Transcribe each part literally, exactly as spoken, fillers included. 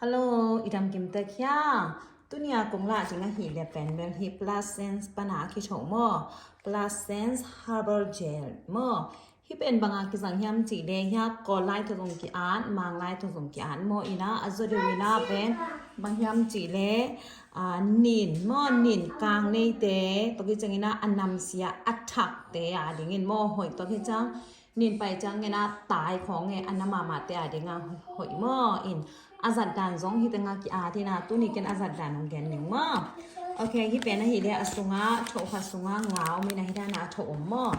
Hello, i dam kim tek hia? Tuni a kong lah ding ahih leh pen bel hih Plus Sense pan a kithoh maw, Plus Sense Herbal Gel maw. Hih pen bang a kizang hiam cih leh hia, Kawl lai tawh zong ki-at, Mang lai tawh zong ki-at maw. Ina a zaw deuh ina pen bang hiam cih leh, a, nin maw, nin kang neite, tua khit ciang ina a namsia a thakte a dingin maw hoih, tua khit ciang nin pai ciang ina tai khawng e a na mahmahte a dinga hoih maw. In a zat dan zong hih tengah ki-at ina, tuni ken a zat dan hong gen ning maw. Ok, hih pen ahih leh a sungah, thoh khat sungah nga om ina, hih dan a thoh om maw.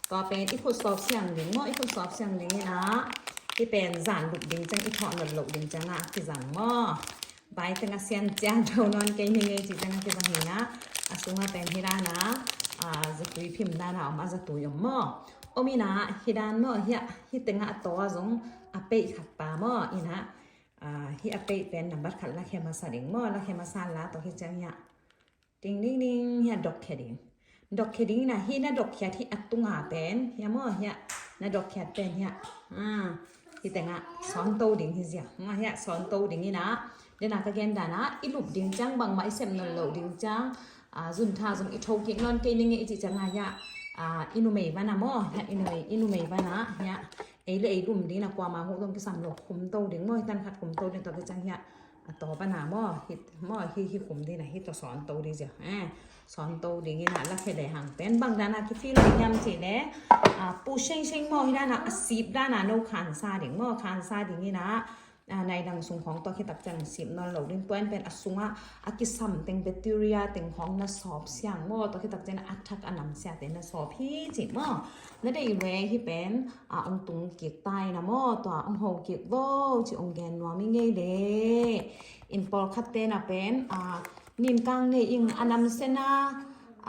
Tua pen i khut sawp siang ding maw, i khut sawp siang ding ina, hih pen zan lup ding ciang, i thawh nat loh ding ciang a kizang maw. Bai tengah sian ciang tho nawn kei ning ei cih tengah kizang hi ina, a sungah pen hih dan a, a, zatui phim dan a om, a zatui om maw. Om ina hih dan maw, hih, hih tengah a taw a zong a peih khat pa maw. Ina, a, hih a peih pen nambat khat lakhia masa ding maw, lakhia masa la, tua khit ciang hia, ding ding ding, hia dokkhia ding. Dokkhia ding ina, hih na dokkhiat hih a tunga pen hia maw, hia na dokkhiat pen hia, a, hih tengah sawnto ding hi zia. Nga hia sawnto ding ina, dena ka gen dan a i lup ding ciang bangmah i sep nawn loh ding ciang, a, zuntha zong i tho kik nawn kei ning e i cih ciang a hia, a, i numei van a maw, hia i numei, i numei van a hia, ei le ei lum ding ina, kuamah huh zong kisam lo, khumto ding maw, hih tan khat khumto ding, tua khit ciang hia a taw pan a maw, hih maw, hih, hih khum ding ina, hih tawh sawnto ding zia. Eh, sawnto ding ina, lakhia lehang pen bang dan a kifeel ding hiam cih leh, a, pu sheng sheng maw, hih dan a, a sip dan a no khansa ding maw, khansa ding ina, a, nai dang sung khawng tua khit tak ciang sip nawn lo ding, tua in pen a sungah a kisam teng, bacteria teng khawng na sawp siang maw, tua khit tak ciang a thak a namsiate na sawp hi cih maw. Na deih leh hih pen, a, ong tung kik ta ina maw, tua ong ho kik vo cih ong gen nuam i ngei leh. In pawlkhatte na pen, a, nin kang nei ing, a namsia na,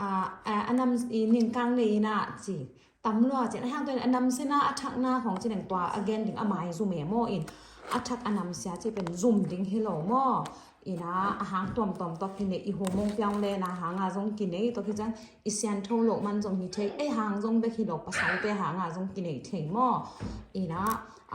a, a, a nam, i nin kang nei ina ci tam lua cin, a hang tua in a namsia na, a thak na khawng ci neng, tua a gen ding a maizum e maw. In a thak a namsia ci pen zum ding hi lo maw. Ina a hang tuamtuam tawh kinei, i hu mong piang le na hanga zong kinei, tua khit ciang i siantho loh man zong hi thei, ei hang zong bek hi lo, pasalte hanga zong kinei thei maw. Ina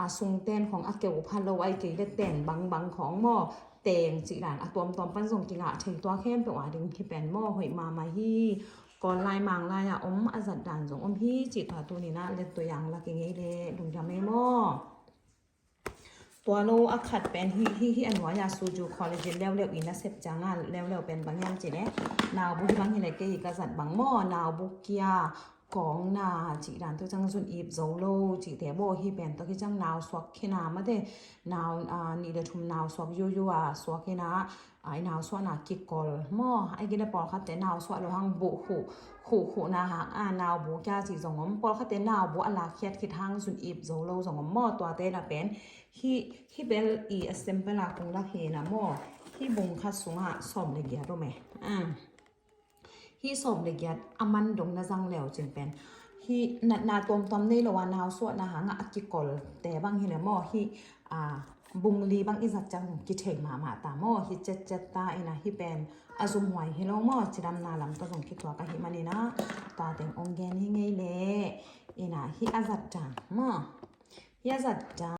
a sung ten khawng a keu pha lo, ai kei le ten bangbang khawng maw, teng cih dan a tuamtuam pan zong kingah thei, tua khempeuh a ding hih pen maw hoih mahmah hi. Kawl lai Mang lai a om a zat dan zong om hi cih tua tuni ina let tua yang la kingei leh lungdam ei maw. Tua lo a khat pen hih, hih, hih a nuai a suju collagen leuleu i nasep ciang a leuleu pen bang hiam cih leh, nau bu hih bang hi leh kei ka zat bang maw, nau bu kia, kawng na cih dan, tua ciang zun ip zo lo cihte baw, hih pen tua khit ciang nau suak khina mate, nau, a, nih le thum nau suak yuyu a suak khina, a, i nau suahna kikol maw. Ai kei le pawlkhatte nau suah lo hang buh khuh, khuh, khuh na hang a nau bu kia cih zong om, pawlkhatte nau bu a lakkhiat khit hang zun ip zo lo zong om maw. Tuate na pen hih, hih bel i a simple a kong lak hi na maw. Hih bung khat sungah sawm le giat om e. A, hih sawm le giat a man dong na zang leu cin pen hih natna tuamtuam nei lo a nau suahna hanga a kikolte bang hi le maw, hih, a, bung li bang i zat ciang kithei mahmah ta maw. Hih cetcet ta ina, hih pen a zumhuai hi lo maw, cidamna lam tawh zong kituak ahih man ina, tua teng ong gen hi ngei leh. Ina hih a zat dan maw, hih a zat dan